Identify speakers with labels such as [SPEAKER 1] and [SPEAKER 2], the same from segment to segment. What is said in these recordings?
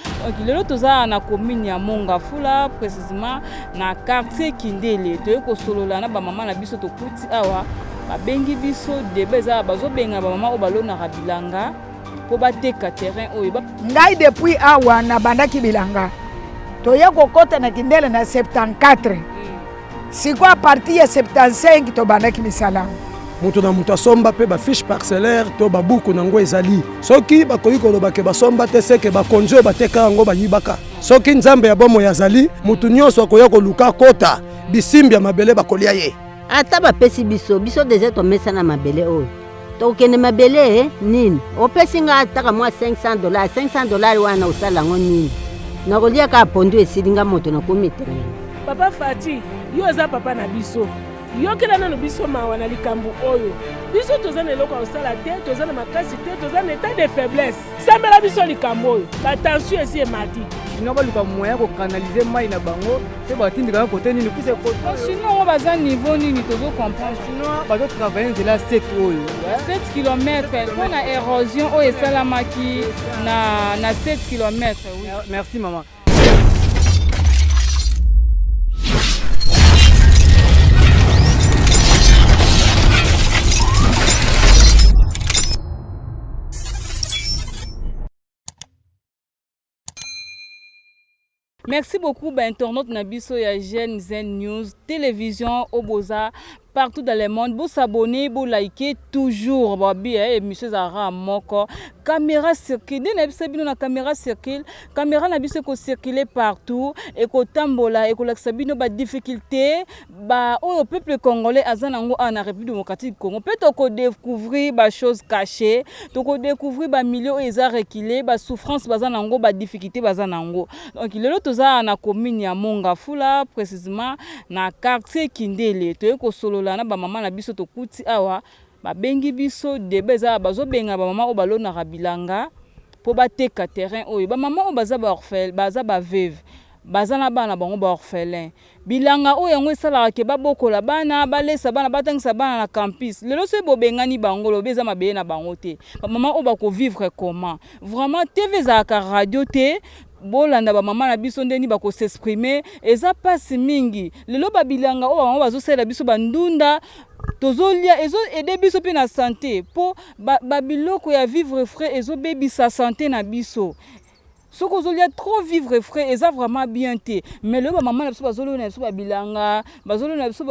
[SPEAKER 1] Ok, lelo toza na commune ya Mongafula, précisément na quartier Kindele. Toye kosolola na bamama na biso tokuti awa, babengi biso débat eza bazobenga bamama oyo balonaka bilanga mpo bateka terrain oyo.
[SPEAKER 2] Ngai depuis awa nabandaki bilanga, toye kokɔta na Kindele na 74. Sikoyo a partir ya 75 tobandaki misala.
[SPEAKER 3] Moto na moto asomba mpe bafiche parcellaire to babuku nango ezali. Soki bakoki koloba ke basomba te, seke bakonzi oyo bateka yango bayibaka. Soki Nzambe ya bomoi azali, moto nyonso akoya koluka kota bisimbi ya mabele, bakolia ye.
[SPEAKER 4] Ata bapesi biso, biso deja tomesana mabele oyo. Tokokende mabele nini? Opesi nga ataka mwa $500, $500 wana osala yango nini? Nakolia kaka pondu, esili nga moto nakomi telema.
[SPEAKER 5] Papa Fati, yo oza papa na biso, yokela nano biso mawa na likambo oyo. Biso toza na eloko ya kosala te, toza na makasi te, toza na état de faiblesse. Sambela biso likambo oyo, batension esi emati.
[SPEAKER 6] Chinois baluka moyen kocanaliser mai na bango se batindika yango kote nini puse.
[SPEAKER 1] Chinois yango baza niveau nini? Tozo comprendre.
[SPEAKER 6] Chinois bazotravaille nzela 7 oyo.
[SPEAKER 1] 7 km mpo na érosion oyo esalamaki na 7 km, oui.
[SPEAKER 6] Merci mama.
[SPEAKER 1] Merci beaucoup bainternaute na biso ya Jeune Zen News Télévision oboza partout dans le monde. Bo s'abonner, bo liker toujours. Babi émission ezalaka moko. Caméra circule nde na biso bino na caméra circule. Caméra na biso ekocircule partout, ekotambola, ekolakisa bino badifficulté ba oyo peuple congolais aza nango awa na République démocratique du Congo. Mpe tokodécouvrir bachose caché, tokodécouvrir bamilieu oyo eza reculé, basouffrance baza nango, badifficulté baza nango. Donc lelo toza na commune ya Mongafula, précisément na quartier Kindele. Toye kosolola na bamama na biso tokuti awa, babengi biso débat eza bazobenga bamama oyo balonaka bilanga mpo bateka terrain oyo. Bamama oyo baza baorphelin, baza baveuve, baza na bana bango baorphelin. Bilanga oyo yango esalaka ke babokola bana, balesa bana, batangisa bana na campus. Lelo soki bobengani bango, lobi eza mabele na bango te, bamama oyo bakovivre comment? Vraiment, TV ezalaka radio te. Bolanda bamama na biso ndeni bakos'exprimer. Eza mpasi mingi. Lelo babilanga oyo bango bazosalela biso bandunda tozolia ezoaider biso mpe na santé, mpo babiloko ya vivre frais ezobebisa santé na biso. Soki ozolia trop vivre frais, eza vraiment bien te. Mais lelo bamama na biso bazolona biso babilanga, bazolona biso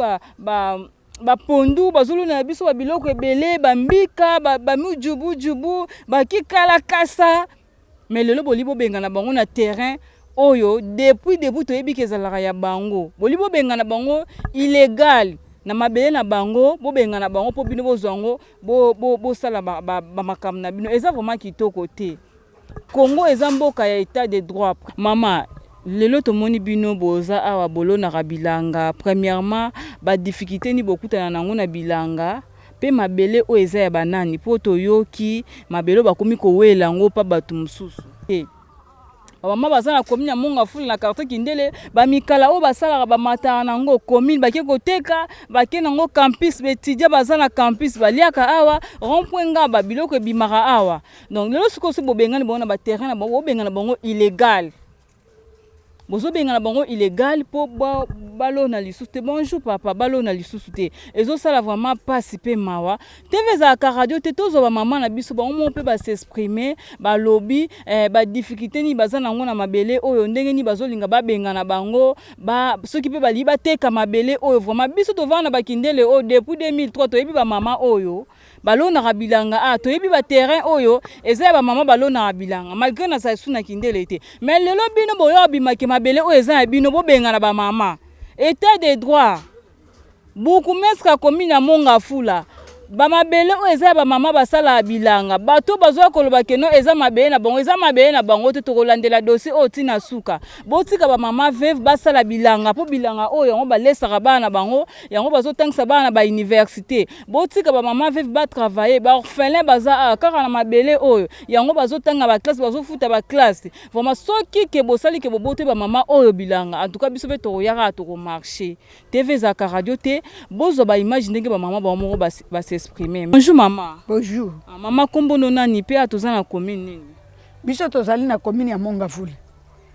[SPEAKER 1] bapondu, bazolona na biso babiloko ebele, bambika, bamijubujubu, bakikalakasa. Mais lelo boli bobengana bango na terrain oyo depuis toyebi ke ezalaka ya bango. Boli bobengana bango illégal na mabele na bango, bobengana bango mpo bino bozwa yango, bosala bamakambo na bino. Eza vraiment kitoko te. Congo eza mboka ya état de droit. Mama, lelo tomoni bino boza awa, bolonaka bilanga. Premièrement, badifficulté nini bokutana nango na bilanga, mpe mabele oyo eza ya banani? Mpo toyoki mabele oyo bakomi kowela yango mpa bato mosusu te. Bamama baza na commune ya Mongafula, na quartier Kindele, bamikala oyo basalaka bamataka nango commune, bake koteka, bake nango campus. Baétudiant baza na campus baliaka awa, rond point Ngaba, biloko ebimaka awa. Donc lelo sikoyo soki bobengani bango na baterrain na bango, bobengana bango illégal, bozobengana bango illégal mpo balona lisusu te. Bonjour papa. Balona lisusu te, ezosala vraiment mpasi mpe mawa. TV ezalaka radio te. Tozwa bamama na biso bango moko mpe bas'exprimer, balobi badifficulté nini baza nango na mabele oyo, ndenge nini bazolinga babengana bango soki mpe balingi bateka mabele oyo. Vraiment, biso tovanda na bakindele oyo depuis 2003, toyebi bamama oyo balonaka bilanga. A toyebi baterrain oyo eza ya bamama balonaka bilanga, malgré nazala su na Kindele te. Mais lelo bino boyo abimaki mabele oyo eza ya bino, bobengana bamama. État de droit, bourgmestre ya commune ya Mongafula, bamabele oyo eza ya bamama basalaka bilanga, bato bazwa koloba keno eza mabele na bango, eza mabele na bango te. Tokolandela dossier oyo ntina suka. Botika bamama veuve basala bilanga, mpo bilanga oyo yango balesaka bana na bango, yango bazotangisa bana na bauniversité. Botika bamama veuve batravaille. Baorphelin baza awa kaka na mabele oyo, yango bazotanga baclasse, bazofuta baclasse. Vraiment, soki ke bosali ke bobote bamama oyo bilanga, en tout cas biso mpe tokoya kaka, tokomarche. TV ezalaka radio te. Bozwa baimage ndenge bamama bango moko bas'exprime. Bonjour mama.
[SPEAKER 2] Bonjour.
[SPEAKER 1] Ah, mama, kombo no nani, mpe awa toza na commune nini?
[SPEAKER 2] Biso tozali na commune ya Mont-Ngafula.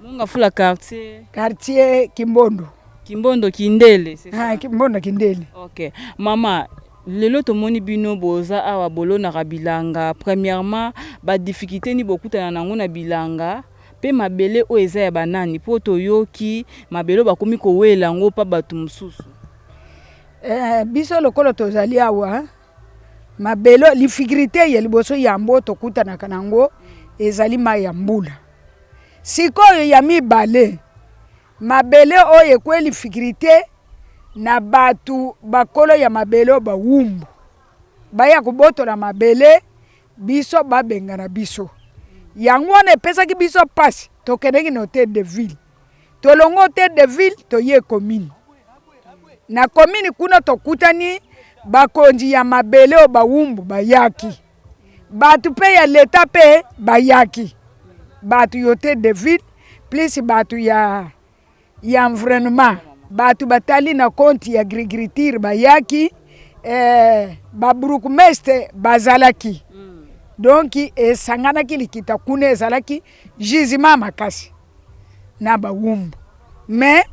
[SPEAKER 1] Mont-Ngafula quartier?
[SPEAKER 2] Quartier Kimbondo.
[SPEAKER 1] Kimbondo Kindele,
[SPEAKER 2] c'est ça? Ah, Kimbondo Kindele.
[SPEAKER 1] OK. Mama, lelo tomoni bino boza awa bolonaka bilanga. Premièrement, ba difficulté ni bokutana nango na bilanga mpe mabele oyo eza ya banani, mpo toyoki mabele oyo bakomi kowela yango mpa bato mosusu.
[SPEAKER 2] Biso lokola tozali awa, mabele, difficulté ya liboso yambo tokutanaka nango ezali mai ya mbula. Sikoyo ya mibale, mabele oyo ekweli difficulté na bato bakolo ya mabele oyo bawumbu baya kobotola mabele, biso babengana biso. Yango wana epesaki biso mpasi. Tokendeki na hôtel de ville, tolongo hôtel de ville, toye commune. Na commune kuna tokutani bakonzi ya mabele oyo bawumbu bayaki, bato mpe ya leta mpe bayaki, bato ya hôtel de ville plus bato ya environnement, bato batali na compte ya agriculture bayaki, babourgmestre bazalaki. Donc esanganaki likita kuna, ezalaki jugement makasi na bawumbu, mais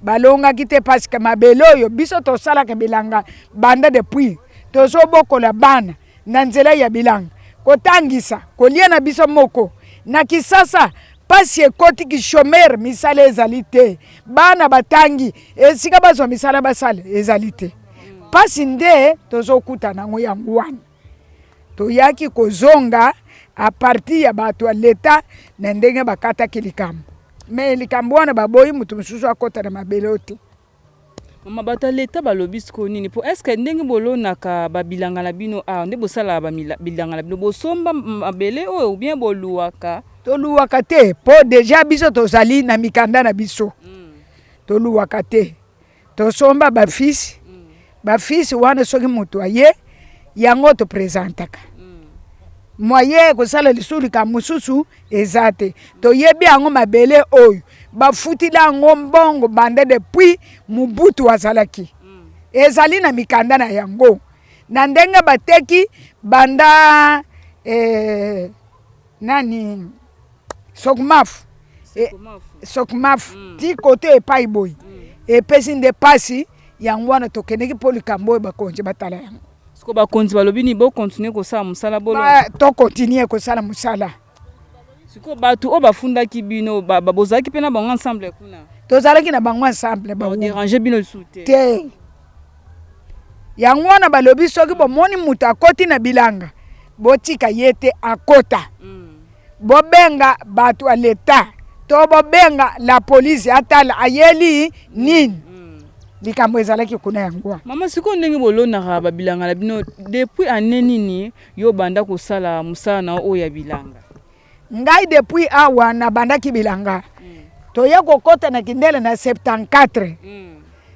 [SPEAKER 2] balongaki te, parce que mabele oyo biso tosalaka bilanga banda depuis, tozobokola bana na nzela ya bilanga, kotangisa, kolia na biso moko. Na Kisasa mpasi ekoti, kichômeur, misala ezali te. Bana batangi, esika bazwa misala basala ezali te. Mpasi nde tozokutana yango. Yango wana toyaki kozonga à partir ya bato ya leta na ndenge bakataki likambo, mais likambo wana baboyi moto mosusu akɔta na mabele oyo te.
[SPEAKER 1] Mama, bato ya leta balobi sikoyo nini? Po est-ce ndenge bolonaka babilanga na bino awa, nde bosalaka bilanga na bino, bosomba mabele oyo ou bien boluwaka?
[SPEAKER 2] Toluwaka te, mpo déjà biso tozali na mikanda na biso. Toluwaka te, tosomba bafiches. Bafiches wana, soki moto aye, yango toprésentaka. Moyen kosala lisusu likambo mosusu eza te. Toyebi yango, mabele oyo bafutila yango mbongo banda depuis Mobutu azalaki, ezali na mikanda na yango na ndenge bateki banda nani, Socomaf, Socomaf ti kote epai boye. Epesi nde mpasi. Yango wana tokendeki mpo likambo oyo bakonzi batala yango.
[SPEAKER 1] Siko bakonzi balobi nini? Bocontinuer kosala mosala bolo?
[SPEAKER 2] Tocontinuer kosala mosala.
[SPEAKER 1] Sikoyo bato oyo bafundaki bino, bozalaki mpe na bango ensemble kuna?
[SPEAKER 2] Tozalaki na bango ensemble.
[SPEAKER 1] Badéranger bino lisusu te?
[SPEAKER 2] Te. Yango wana balobi, soki bomoni moto akoti na bilanga, botika ye te akota. Bobenga bato ya leta to bobenga la police, atala ayeli nini. Likambo ezalaki kuna, yango wana.
[SPEAKER 1] Mama, sikoyo ndenge bolonaka babilanga na bino, depuis année nini yo banda kosala mosala na oyo ya bilanga?
[SPEAKER 2] Ngai depuis awa nabandaki bilanga, toye kokɔta na Kindele na 74.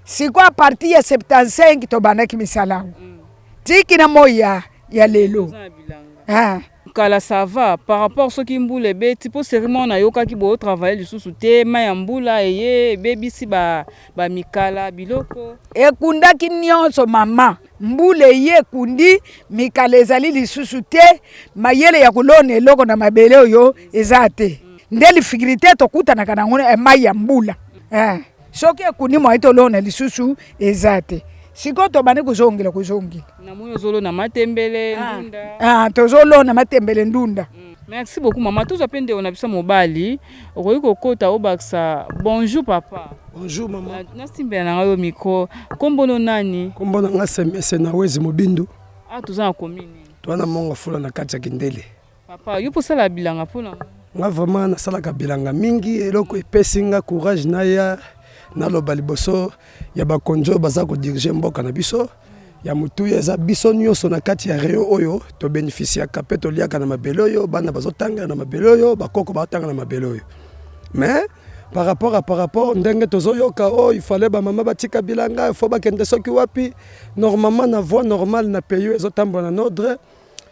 [SPEAKER 2] Sikoyo à partir ya 75 tobandaki misala awa, tiki na moi ya lelo.
[SPEAKER 1] Ah. Kala ça va par rapport soki mbula ebeti, mpo seriment nayokaki botravailler lisusu te, mai ya mbula eye ebebisi bamikala, biloko.
[SPEAKER 2] Ekundaki nyonso, mama. Mbula eye ekundi mikala, ezali lisusu te. Mayele ya kolona eloko na mabele oyo eza te. Nde difficulté tokutanaka nango, mai ya mbula. Soki ekundi, moyen tolona lisusu eza te. Sikoyo tobandi kozongela kozongela.
[SPEAKER 1] Namoni ozolona matembele, ndunda.
[SPEAKER 2] Ah, tozolona matembele, ndunda.
[SPEAKER 1] Merci beaucoup, mama. Tozwa mpe ndeko na biso mobali, okoki kokota obakisa. Bonjour papa.
[SPEAKER 3] Bonjour mama.
[SPEAKER 1] Nasimbela na ngai yo micro. Nkombo nani?
[SPEAKER 3] Nkombo na nga Semese na Wezi Mobindu.
[SPEAKER 1] Ah, toza na commune?
[SPEAKER 3] Toza na Mont-Ngafula, na kati ya Kindele.
[SPEAKER 1] Papa, yo mpo osala bilanga mpona?
[SPEAKER 3] Nga vraiment nasalaka bilanga mingi. Eloko epesi nga courage naya naloba liboso ya bakonzi oyo baza kodiriger mboka na biso, ya motuya eza biso nyonso na kati ya rayon oyo tobénéficiaka mpe toliaka na mabele oyo, bana bazotangela na mabele oyo, bakoko bazotanga na mabele oyo. Mais par rapport ndenge tozoyoka oyo, il fallait bamama batika bilanga, il faut bakende soki wapi. Normalement, na voie normale na pays oyo ezotambola na ordre,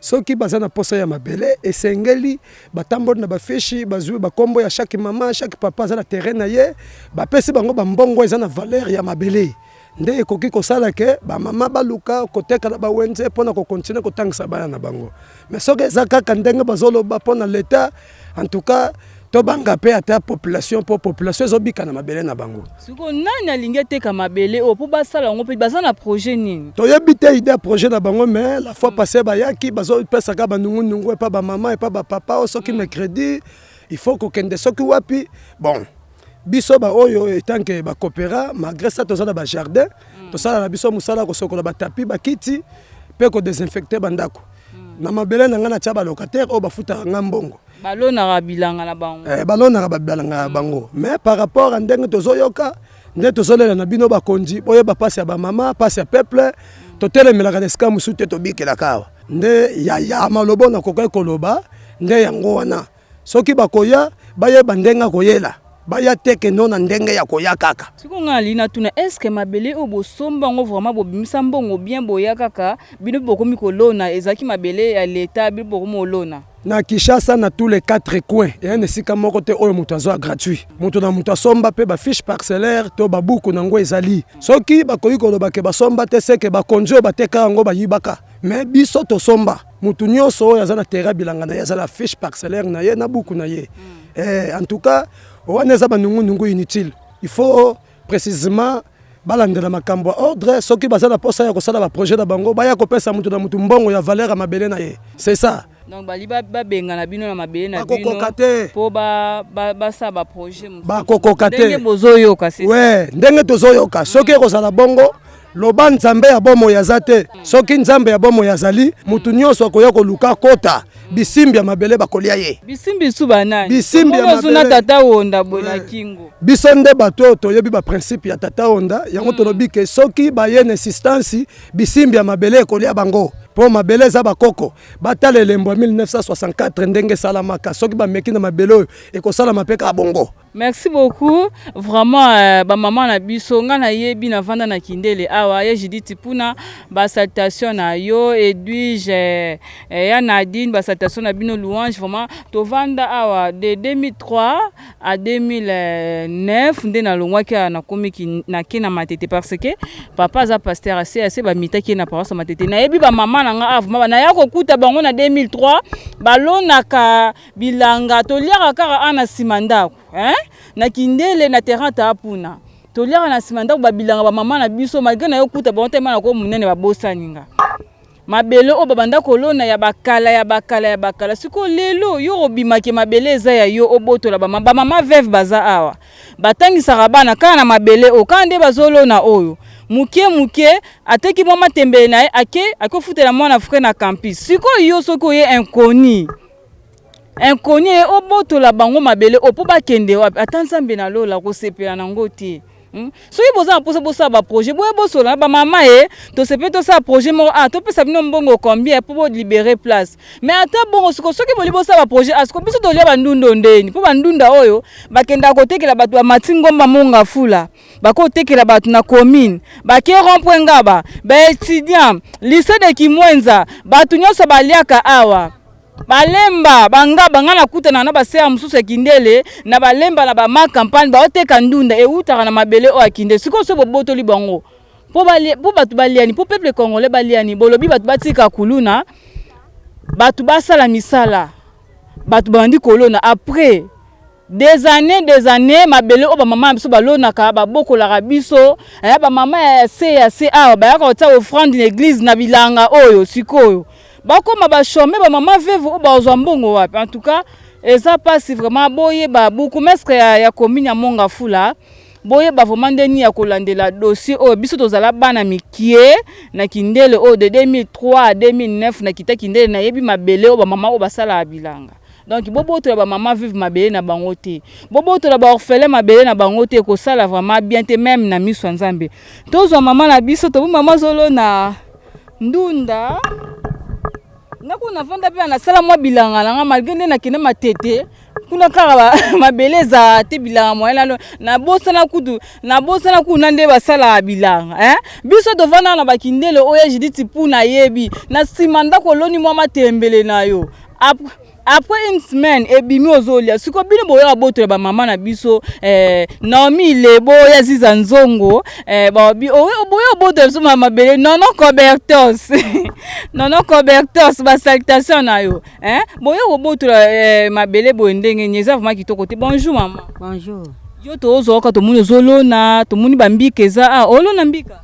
[SPEAKER 3] soki baza na posa ya mabele, esengeli batamboli na bafiches, bazwi bakombo ya chaque mama, chaque papa aza na terrain na ye, bapesi bango bambongo eza na valeur ya mabele. Nde ekoki kosala ke bamama baluka koteka na bawenze mpo na kokontinue kotangisa bana na bango. Mais soki eza kaka ndenge bazoloba mpo na leta, en tout cas tobanga mpe ata population, mpo population ezobika na mabele na bango.
[SPEAKER 1] Sikoyo nani alingi ateka mabele oyo mpo basala yango mpe baza na projet nini?
[SPEAKER 3] Toyebi te idée ya projet na bango, mais la fois passée bayaki bazopesaka banungunungu epa bamama, epa bapapa, oyo soki mercredi il faut kokende soki wapi. Bon, biso baoyo etant que bakopera, malgré ça toza na bajardin, tosala na biso mosala kosokola batapi, bakiti mpe kodesinfecte bandako. Na mabele na ngai natia balocataire oyo bafutaka nga mbongo.
[SPEAKER 1] Balonaka bilanga na bango.
[SPEAKER 3] Balonaka babilanga na bango, mais par rapport a ndenge tozoyoka, nde tozolela na bino bakonzi, boyeba mpasi ya bamama, mpasi ya peuple. Totelemelaka na esika mosusu te, tobikelaka awa. Nde ya maloba nakokaki koloba nde yango wana. Soki bakoya, bayeba ndenge akoyela, baya te keno na ndenge ya koya kaka.
[SPEAKER 1] Sikoyo ngai nalingi natuna, est ce que mabele oyo bosomba yango vraiment bobimisa mbongo bien, boya kaka bino mpe bokomi kolona? Ezalaki mabele ya leta, bino bokomi kolona?
[SPEAKER 3] Na Kinshasa, na tous les quatre coins, eya na esika moko te oyo moto azwa gratuit. Moto na moto asomba mpe bafiche parcellaire to babuku nango ezali. Soki bakoki koloba ke basomba te, seke bakonzi oyo bateka yango bayibaka. Mais biso tosomba. Moto nyonso oyo aza na terrain bilanga na ye aza na fiche parcellaire na ye na buku na ye. En tout cas wana eza banungunungu inutile. Il faut précisément balandela makambo ya ordre. Soki baza na posa ya kosala baprojet na bango, baya kopesa moto na moto mbongo ya valeur ya mabele na ye, c'est ça.
[SPEAKER 1] Donc bali babengana bino na mabele na bino.
[SPEAKER 3] Bakokoka te.
[SPEAKER 1] Mpo basala baprojet mosusu.
[SPEAKER 3] Bakokoka te.
[SPEAKER 1] Ndenge bozoyoka, c'est ça?
[SPEAKER 3] We, ndenge tozoyoka, soki ekozala bongo, loba Nzambe ya bomoi aza te. Soki Nzambe ya bomoi azali, motu nyonso akoya koluka kota bisimbi ya mabele, bakolia ye.
[SPEAKER 1] Bisimbi su banani?
[SPEAKER 3] Bisimbi ya
[SPEAKER 1] ozuna
[SPEAKER 3] mabele.
[SPEAKER 1] Tata Wonda boye na kingo.
[SPEAKER 3] Biso nde bato oyo toyebi baprincipe ya Tata Onda yango. Tolobi ke soki baye na insistance, bisimbi ya mabele ekolia bango, mpo mabele eza bakoko. Batala elembo ya 1964 ndenge esalamaka. Soki bameki na mabele oyo, ekosalama mpe kaka bongo.
[SPEAKER 1] Merci beaucoup vraiment, bamama na biso. Ngai nayebi, navanda na Kindele awa ye Judith Puna, basalutation na yo. Edwige, ya Nadine, basalutation na bino. Louange, vraiment tovanda awa de 2003 à 2009 nde nalongwaki awa, nakomi nake na Matete parce que papa aza pasteur ase ase, bamitaki ye na paroisse ya Matete. Nayebi bamama na nga awa vraiment, naya kokuta bango na 2003 balonaka bilanga. Toliaka kaka awa na nsima ndako, hein? Na Kindele, na terrain taa puna, toliaka na nsima ndako babilanga bamama na biso. Malgré na yo kuta bango te, na ko monene, babosani nga mabele oyo babanda kolona ya bakala, ya bakala, ya bakala. Sikoyo lelo yo obimaki, mabele eza ya yo, obotola bamama. Bamama veuve baza awa, batangisaka bana kaka na mabele oyo, kaka nde bazolona oyo moke moke. Ateki mwa matembele na ye, ake akofutela mwana frais na campus. Sikoyo yo soki oye inconnu, inconnu ye, obotola bango mabele oyo mpo bakende wapi? Ata Nzambe na lola kosepela nango te, Soki boza na mposa bosala baprojet, boye bosola na bamama ye, tosepeli tosala projet moko, ah, topesa bino mbongo combien mpo bolibere place. Mais ata bongo, siko soki boli bosala baprojet, ah, siko biso tolia bandunda ndeni? Mpo bandunda oyo bakendaka kotekela bato, bamati ngomba Monga Fula, bakotekela bato na commune, bake rond-point Ngaba, baétudiant lycée de Kimwenza, bato nyonso baliaka awa. Balemba bangaba, ngai nakutana na basere mosusu ya Kindele na balemba na bama campagne, baoteka ndunda ewutaka na mabele oyo ya Kindele. Sikoyo so bobotoli bango mpo bato baliani, mpo peuple congolais baliani? Bolobi bato batika kuluna, bato basala misala, bato babandi kolona. Après des années, des années, mabele oyo bamama na biso balonaka, babokolaka biso, aya bamama ya se ya se awa bayaka kotia offrande na église na bilanga oyo, sikoyo bakóma bachômeurs. Bamama veuve oyo bazwa mbongo wapi? En tout cas eza mpasi vraiment. Boyeba bourgmestre ya commune ya Monga Fula, boyeba vraiment ndeni ya kolandela dossier oyo. Biso tozala bana mikie na Kindele oyo de 2003 à 2009 nakita Kindele, nayebi mabele oyo bamama oyo basalaka bilanga. Donc bobotola bamama veuve mabele na bango te, bobotola baorphelin mabele na bango te, ekosala vraiment bien te, même na miso ya Nzambe. Tozwa mama na biso, tobi mama azolona ndunda. Nga kuna navanda mpe nasala mwa bilanga na nga, malgré nde nakende Matete kuna kaka mabele ezala te, bilanga moyen nano nabosana kutu, nabosana kuna nde basalaka bilanga, eh? Biso tovandaka na bakindele oyo ya Judith Puna, ayebi na nsima ndako oloni mwa matembele na yo. Après une semaine ebimi, ozolia. Sikoyo bino boyaka botola bamama na biso, Naomi Lebo ya Ziza Nzongo, boya obotola biso mabele. Nono Cobertos, Nono Cobertos, basalutation na yo, eh? Boya kobotola mabele boye ndenge nini? Eza vraiment kitoko te. Bonjour mama.
[SPEAKER 4] Bonjour.
[SPEAKER 1] Yo tozwaka, tomoni ozolona, tomoni bambika eza. Ah, olona mbika?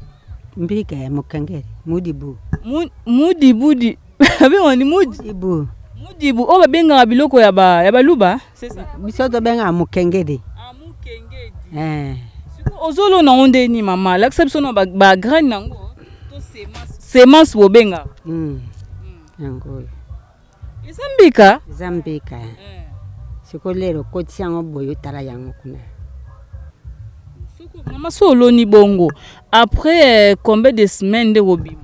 [SPEAKER 4] Mbika ya mokengeli, mudibu.
[SPEAKER 1] Mudibudi babengaka ni mudi?
[SPEAKER 4] Mudibu.
[SPEAKER 1] Mudibu oyo babengaka biloko ya ba ya baluba, c'est ça?
[SPEAKER 4] Biso tobengaka mokengeli.
[SPEAKER 1] Ah, mukengedi.
[SPEAKER 4] Eh.
[SPEAKER 1] Sikoyo ozolona yango ndeni, mama? Lakisa biso na bagraine nango to semence. Semence bobengaka?
[SPEAKER 4] Yango oyo.
[SPEAKER 1] Eza mbika?
[SPEAKER 4] Eza mbika. Sikoyo lelo okotisi yango boye, otala yango kuna.
[SPEAKER 1] Mama, so oloni bongo, après combien de semaines nde kobima?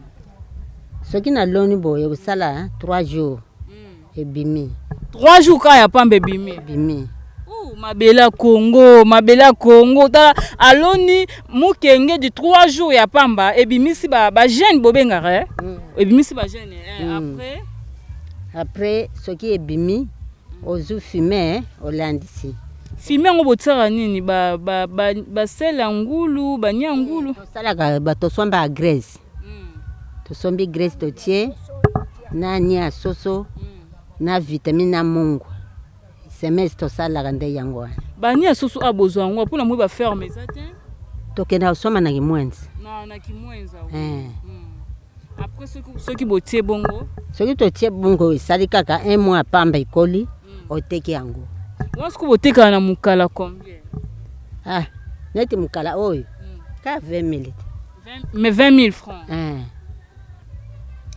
[SPEAKER 4] Soki naloni boye, ekosala 3 jours, ebimi.
[SPEAKER 1] 3 jours kaka ya pamba, ebimi?
[SPEAKER 4] Ebimi.
[SPEAKER 1] Mabele ya Congo, mabele ya Congo! Tala, aloni mokengedi, 3 jours ya pamba ebimisi bagraine, bobengaka, eh? Ebimisi bagraine, eh? Après?
[SPEAKER 4] Après, soki ebimi, ozwi fumier, olandisi.
[SPEAKER 1] Fumier yango botiaka nini? Basele ya ngulu, bania ya ngulu?
[SPEAKER 4] Tosalaka, tosombaka graisse. Tosombi graisse, totie na ni ya soso na vitamine na mungwa. Semence tosalaka nde yango wana.
[SPEAKER 1] Bani ya soso a bozwa yango mpona moi? Baferme eza te?
[SPEAKER 4] Tokenda kosomba na Kimwenza.
[SPEAKER 1] Na Kimwenza.
[SPEAKER 4] Eh.
[SPEAKER 1] Après, soki botie bongo?
[SPEAKER 4] Soki totie bongo, esali kaka un mois pamba, ekoli, oteki yango.
[SPEAKER 1] Wana soki botekaka na mokala combien?
[SPEAKER 4] Ah, neti mokala oyo ka 20 000.
[SPEAKER 1] Mais 20 000 francs?
[SPEAKER 4] Eh.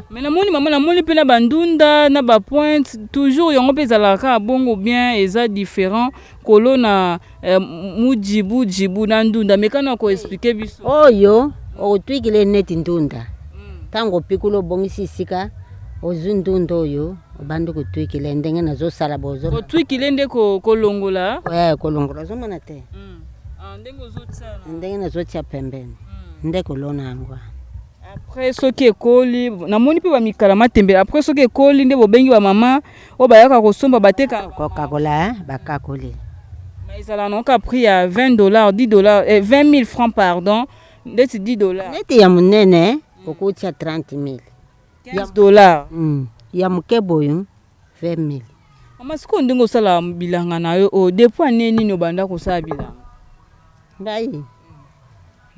[SPEAKER 1] Mais namoni, mama, namoni mpe na bandunda na bapointe toujours. Yango mpe ezalaka kaka bongo bien? Eza différent kolona mujibu jibu na ndunda? Mekana koexpliquer biso.
[SPEAKER 4] Oyo okotwikile neti ndunda. Ntango opikuli, obongisi esika, ozwi ndunda oyo, obandi kotwikile ndenge nazosala bozo.
[SPEAKER 1] Kotwikile nde kolongola?
[SPEAKER 4] Eh, kolongola, ozomona te?
[SPEAKER 1] Ah, ndenge ozotia.
[SPEAKER 4] Ndenge nazotia pembeni nde kolona yango wana.
[SPEAKER 1] Après, soki ekoli, namoni mpe bamikala matembele. Après, soki ekoli nde bobengi bamama oyo bayaka kosomba, bateka?
[SPEAKER 4] Kokakola, bakakoli.
[SPEAKER 1] Mais ezalaka nango ka prix ya 20 dollars, 10 dollars, eh, 20 000 francs, pardon, ndeti 10 dollars?
[SPEAKER 4] Neti ya monene okotia 30 000.
[SPEAKER 1] 15 dollars?
[SPEAKER 4] Ya moke boyo 20 000.
[SPEAKER 1] Mama, sikoyo ndenge osala bilanga na yo oyo, depuis année nini obanda kosala bilanga?
[SPEAKER 4] Ngai,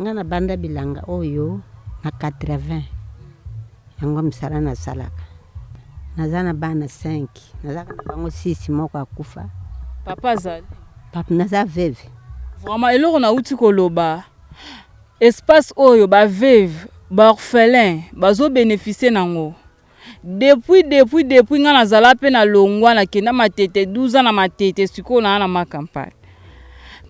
[SPEAKER 4] nga na banda bilanga oyo na 80. Yango mosala nasalaka. Naza na bana 5, nazalaka na bango 6, moko akufa.
[SPEAKER 1] Papa azali?
[SPEAKER 4] Papa, naza veuve.
[SPEAKER 1] Vraiment, eloko nauti koloba, espace oyo baveuve, baorphelin bazobénéficie nango depuis. Ngai nazala mpe na longwa, nakenda Matete, 12 ans na Matete. Sikoyo naa na Macampagne.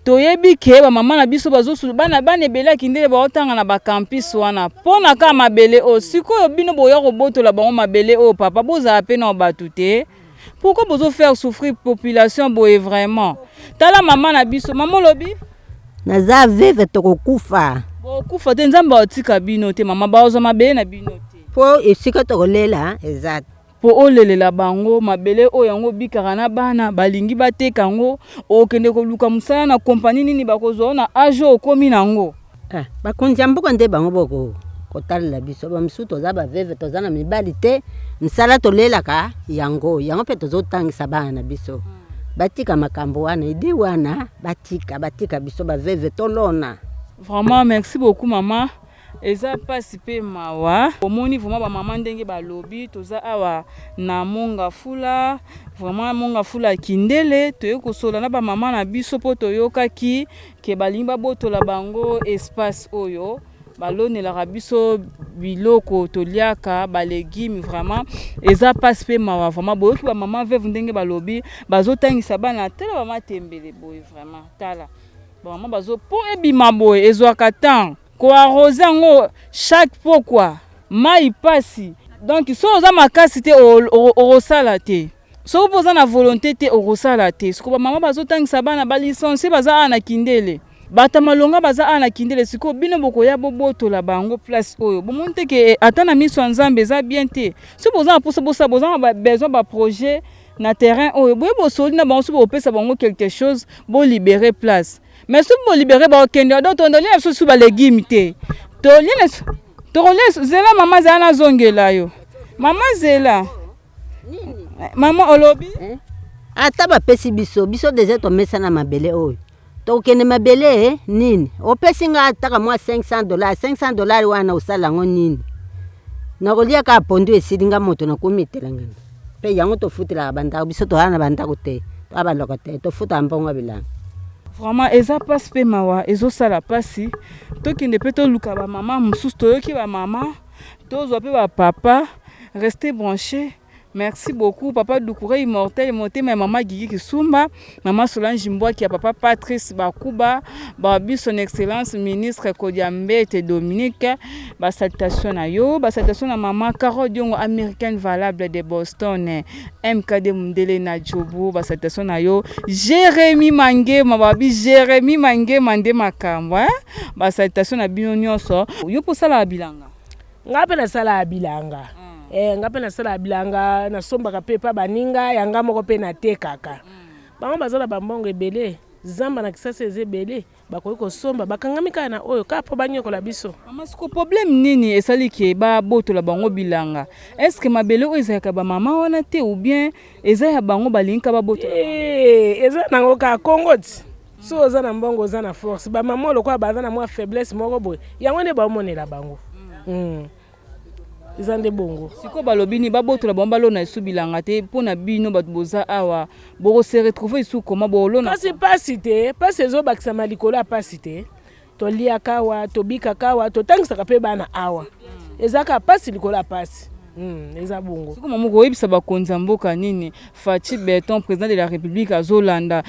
[SPEAKER 1] Toyebi ke bamama na biso bazosu bana, bana ebele ya Kindele baotanga na bacampus wana mpo na kaka mabele oyo. Sikoyo bino boya kobotola bango mabele oyo. Papa, bozala mpe na bato te. Pourquoi bozofaire souffrir population boye? Vraiment, tala mama na biso. Mama, olobi?
[SPEAKER 4] Naza veuve, tokokufa.
[SPEAKER 1] Bokufa te, Nzambe aotika bino te. Mama, bazwa mabele na bino te.
[SPEAKER 4] Mpo esika tokolela eza te.
[SPEAKER 1] Mpo olelela bango mabele oyo, yango obikaka na bana, balingi bateka yango. Okende koluka mosala na kompani nini? Bakozwa yo na age oyo okomi nango?
[SPEAKER 4] Ah, bakonzi ya mboka nde bango boko kotalela biso. Bamisusu toza baveuve, toza na mibali te. Misala tolelaka yango, yango mpe tozotangisa bana na biso. Batika makambo wana, idée wana batika, batika biso baveuve tolona.
[SPEAKER 1] Vraiment, merci beaucoup mama. Eza mpasi mpe mawa. Omoni vraiment bamama ndenge balobi. Toza awa na Mongafula, vraiment Mongafula ya Kindele. Toye kosola na bamama na biso mpo toyokaki ke balingi babotola bango espace oyo balonelaka biso biloko toliaka, balégume. Vraiment, eza mpasi mpe mawa. Vraiment, boyoki bamama veuve ndenge balobi, bazotangisa bana. Tala bamatembele boye. Vraiment, tala bamama bazo mpo ebima boye, ezwaka temps koarroser yango chaque pokwa, mai pasi. Donc soki oza makasi te, okosala te. Soki mpo oza na volonté te, okosala te. Sikoyo bamama bazotangisa bana, balicencié baza awa na Kindele, bato malonga baza awa na Kindele. Sikoyo bino bokoya bobotola bango place oyo. Bomoni te ke ata na miso ya Nzambe eza bien te? Soki boza na mposa bosala, boza na besoin baprojet. Na terrain oyo boye bosoli na bango, soki bopesa bango quelque chose, bolibérer place. Mais soki bolibérer, bakokende. Donc tolia na biso su balégume te, tolia na tokolia. Zela mama, zela, nazongela yo mama, zela mama, olobi.
[SPEAKER 4] Eh? Ata bapesi biso, biso déjà tomesana mabele oyo. Tokokende mabele nini? Opesi nga ataka mwa 500 dollars, 500 dollars wana osala yango nini? Nakolia kaka pondu, esili nga moto nakomi etelangana. Mpe yango tofutelaka bandako. Biso toza na bandako te, toa baloko te, tofutaka mbongo ya bilanga.
[SPEAKER 1] Vraiment eza mpasi mpe mawa, ezosala mpasi. Tokende mpe toluka bamama mosusu, toyoki bamama, tozwa mpe bapapa. Restez branché. Merci beaucoup, papa Dukure Immortel, motema ya mama Gigi Kisumba, mama Solange Mbwaki ya papa Patrice Bakuba, babi son excellence ministre Kodia Mbete Dominique. Basalutation na yo, basalutation na mama Carole Diongo, américaine valable de Boston, MKD Mundele na Jobu. Basalutation na yo, Jérémi Mangema, babi Jérémi Mangema nde makambo, hein? Basalutation na bino nyonso. Yo mpo osalaka bilanga?
[SPEAKER 5] Nga mpe nasalaka bilanga. Nga mpe nasalaka bilanga, nasombaka mpe epa baninga yanga moko mpe natekaka. Bango baza na bambongo ebele, zamba na Kisasa eza ebele, bakoki kosomba. Bakangami kaka na oyo kaka mpo banyokola biso.
[SPEAKER 1] Mama, siko problème nini esali ke babotola bango bilanga? Est ce que mabele oyo ezalaka bamama wana te, ou bien eza ya bango, balingi ka babotola?
[SPEAKER 5] Eh, eza nango kaka Kongo ti so oza na mbongo, oza na force. Bamama lokola baza na mwa faiblesse moko boye, yango nde baomonela bango. Eza nde bongo.
[SPEAKER 1] Sikoyo balobi nini? Babotola bango, balona esu bilanga te. Mpo na bino bato boza awa, bokose retrouver esu koma bolona?
[SPEAKER 5] Kasi pasi te, pasi ezobakisama likolo ya pasi te. Toliaka awa, tobikaka awa, totangisaka mpe bana awa. Eza kaka pasi likolo ya pasi. Eza bongo.
[SPEAKER 1] Sikoyo mama, koyebisa bakonzi ya mboka nini? Fatshi Béton, président de la République, azolanda,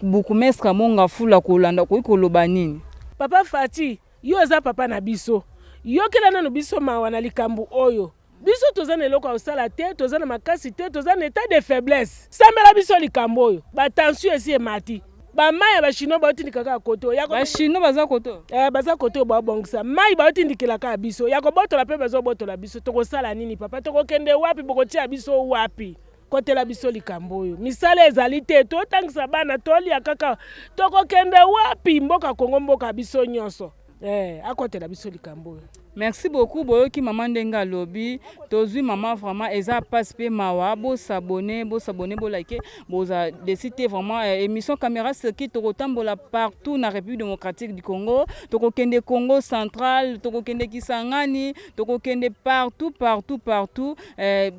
[SPEAKER 1] bourgmestre Mont Ngafula kolanda, okoki koloba nini?
[SPEAKER 5] Papa Fatshi, yo oza papa na biso, yokela nano biso mawa na likambo oyo. Biso toza na eloko ya kosala te, toza na makasi te, toza na état de faiblesse. Sambela biso likambo oyo. Batension esi emati, bamai ya bachinois baotindika kaka kote oyo.
[SPEAKER 1] Bachinois baza kote oyo?
[SPEAKER 5] Eh, baza kote oyo, baobongisa mai, baotindikela kaka biso. Ya kobotola mpe bazobotola biso. Tokosala nini papa? Tokokende wapi? Bokotia biso wapi? Kotela biso likambo oyo. Misala ezali te, totangisa bana, tolia kaka. Tokokende wapi? Mboka Kongo, mboka biso nyonso. Eh, akotela biso likambo oyo.
[SPEAKER 1] Merci beaucoup. Boyoki mama ndenge alobi. Tozwi mama. Vraiment eza mpasi mpe mawa. Bos'abonner, bos'abonner, bolike, boza déçus te. Vraiment émission Caméra Circuit, tokotambola partout na République démocratique du Congo. Tokokende Congo Central, tokokende Kisangani, tokokende partout, partout, partout,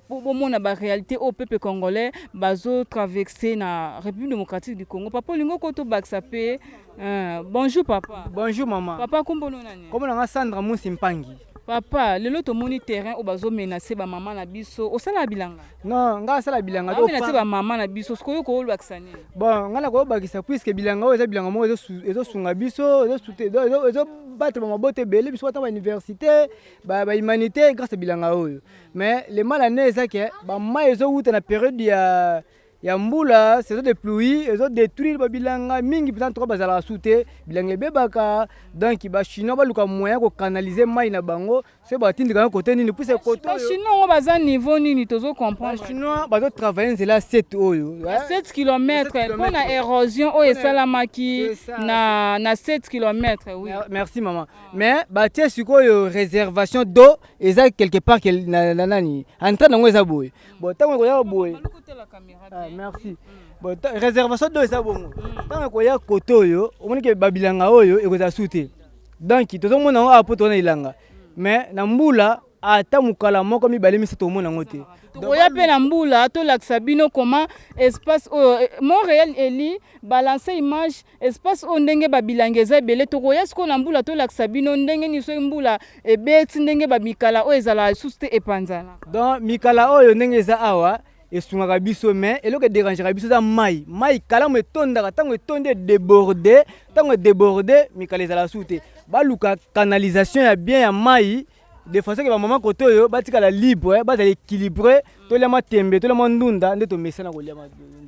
[SPEAKER 1] po bomona baréalité oyo peuple congolais bazotraverse na République démocratique du Congo. Papa, olingi oko tobakisa mpe? Bonjour papa.
[SPEAKER 6] Bonjour maman.
[SPEAKER 1] Papa, kombo no nani?
[SPEAKER 6] Kombo na nga Sandra Musi Mpangi.
[SPEAKER 1] Papa, lelo tomoni terrain oyo bazomenacer bamama na biso. Osala bilanga?
[SPEAKER 6] Non, nga asala bilanga te.
[SPEAKER 1] Bazomenacer bamama na biso. Sikoyo koolakisa nini?
[SPEAKER 6] Bon, nga na koyobakisa, puisque bilanga oyo eza bilanga moko ezosunga biso, ezobatela bamabota ebele, biso bata bauniversité, bahumanité, grâce à bilanga oyo. Mais le mal ane eza ke bamai ezowuta na période ya mbula, saison de pluie, ezodétruire babilanga mingi mpenza. Ntoka bazalaka su te, bilanga ebebaka. Donc bachinois baluka moyen kocanaliser mai na bango soki batindika yango kote nini, puisque kote oyo
[SPEAKER 1] Bachinois yango baza niveau nini? Tozocomprendre.
[SPEAKER 6] Bachinois bazotravaille nzela ya 7 oyo.
[SPEAKER 1] 7 km mpona érosion oyo esalamaki na 7 km, oui.
[SPEAKER 6] Merci mama. Mais batie sikoyo réservation d'eau eza quelque part ke na nani, entrée nango eza boye. Bon, ntango ekoya boye. Ah, merci. Bon, réservation d'eau eza bongo. Ntango ekoya kote oyo, omoni ke babilanga oyo ekozala su te. Donc tozomona yango awa po toza na elanga, mais na mbula, ata mokala moko, mibale, misato, omona yango te.
[SPEAKER 1] Tokoya mpe na mbula, tolakisa bino comment espace oyo Montréal eli balance image, espace oyo ndenge babilanga eza ebele. Tokoya sikoyo na mbula, tolakisa bino ndenge nini soki mbula ebeti, ndenge bamikala oyo ezalaka lisusu te, epanzana.
[SPEAKER 6] Donc mikala oyo ndenge eza awa esungaka biso, mais eloko edérangeaka biso eza mai. Mai kalamu etondaka, ntango etondi, edéborde. Ntango edéborde, mikala ezalaka su te. Baluka canalisation ya bien ya mai. De façon ke bamama kote oyo batikala libre, bazala équilibré, tolia matembe, tolia mwa ndunda nde tomesana kolia.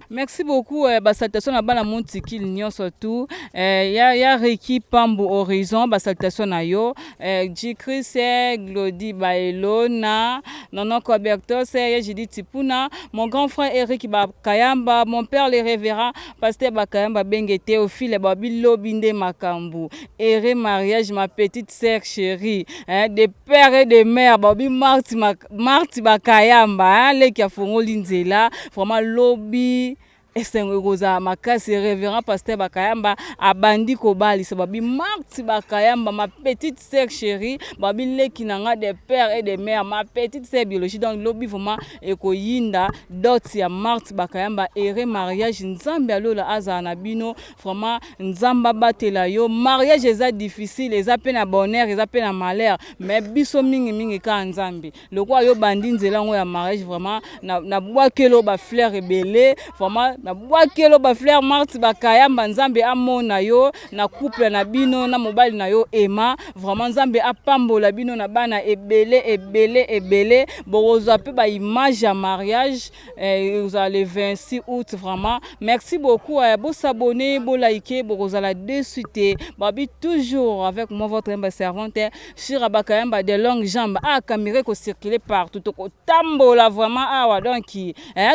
[SPEAKER 1] Merci beaucoup. Basalutation na bana Montikile nyonso tu, ya Riki Pambu Horizon, basalutation na yo, G Chris, Glodi Baelona, Nono Cobertos, ya Jidi Tipuna, mon grand frère Eric Bakayamba, mon père le révérend pasteur Bakayamba Benge Théophile, babilobi nde makambo ere mariage, ma petite sœur chérie, hein, de père et de mère, babi Marti, Marti Bakayamba, hein, leki afongoli nzela. Vraiment lobi esengo ekozala makasi. Révérend pasteur Bakayamba abandi kobalisa, babi Marti Bakayamba, ma petite sœur chérie, babi leki na nga de père et de mère, ma petite sœur biologie. Donc lobi vraiment ekoyinda, dot ya Marti Bakayamba, ere mariage. Nzambe alola azala na bino. Vraiment Nzambe abatela yo. Mariage eza difficile, eza mpe na bonheur, eza mpe na malheur, mais biso mingimingi kaka Nzambe. Lokola yo bandi nzela yango ya mariage, vraiment nabwakeli bafleur ebele, vraiment nabwakeli bafleur, Marti Bakayamba. Nzambe amona yo na couple na bino na mobali na yo Ema. Vraiment Nzambe apambola bino na bana ebele ebele ebele. Bokozwa mpe baimage ya mariage ezala le 26 août. Vraiment merci beaucoup. Bosabonner, bolike, bokozala déçu te. Babi toujours avec moi, votre humble servante Shira Bakayamba de longue jambe. Ah, caméra ekocircule partout, tokotambola vraiment awa. Donc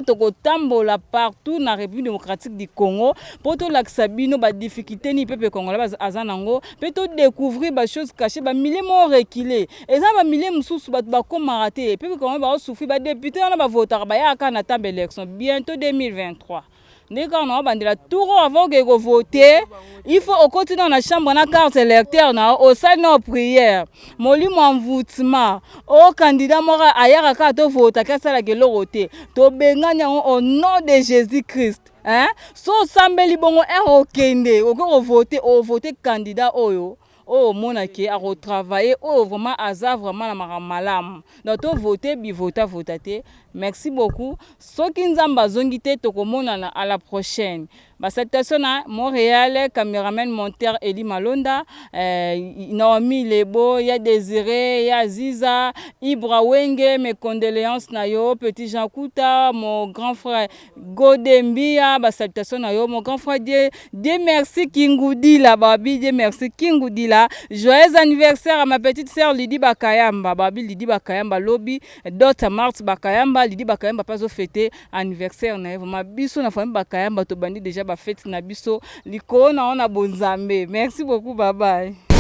[SPEAKER 1] tokotambola partout na République démocratique du Congo mpo tolakisa bino badifficulté nini peuple congolais aza nango, mpe todécouvrir bachose caché, bamilie moko reculé. Eza bamilie mosusu bato bakomaka te. Peuple congolais baosouffrir. Badéputé wana bavotaka, bayaka na ntambe élection bientôt 2023. Ndenge kaka na obandela tour oyo, avant okeke kovote, il faut okoti nao na chambre na carte électeur na yo, osali nao prière. Molimo ya mvutima o candidat moko ayaka kaka tovotaki, asalaka eloko te, tobengani yango au nom de Jésus Christ, hein? So osambeli bongo, ere okende okoki kovote, ovote candidat oyo omonaki akotravaille, oyo vraiment aza vraiment na makambo malamu. Donc tovote, bivota vota te. Merci beaucoup. Soki Nzambe azongi te, tokomonana à la prochaine. Basalutation na Montréal, caméraman monteur Eli Malonda, Naomi Lebo, ya Désiré, ya Aziza Ibra Wenge, mes condoléances na yo. Petit Jean Kuta, mon grand frère Gode Mbia, basalutation na yo. Mon grand frère Dieu, Dieu merci Kingudila, babi Dieu merci Kingudila. Joyeux anniversaire à ma petite sœur Lydie Bakayamba, babi Lydie Bakayamba. Lobi dot Mars Bakayamba, Lydie Bakayamba mpe azofete anniversaire na ye. Vraiment biso na famille Bakayamba tobandi déjà bafete na biso likolo na ngo na bonzambe. Merci beaucoup, bye bye.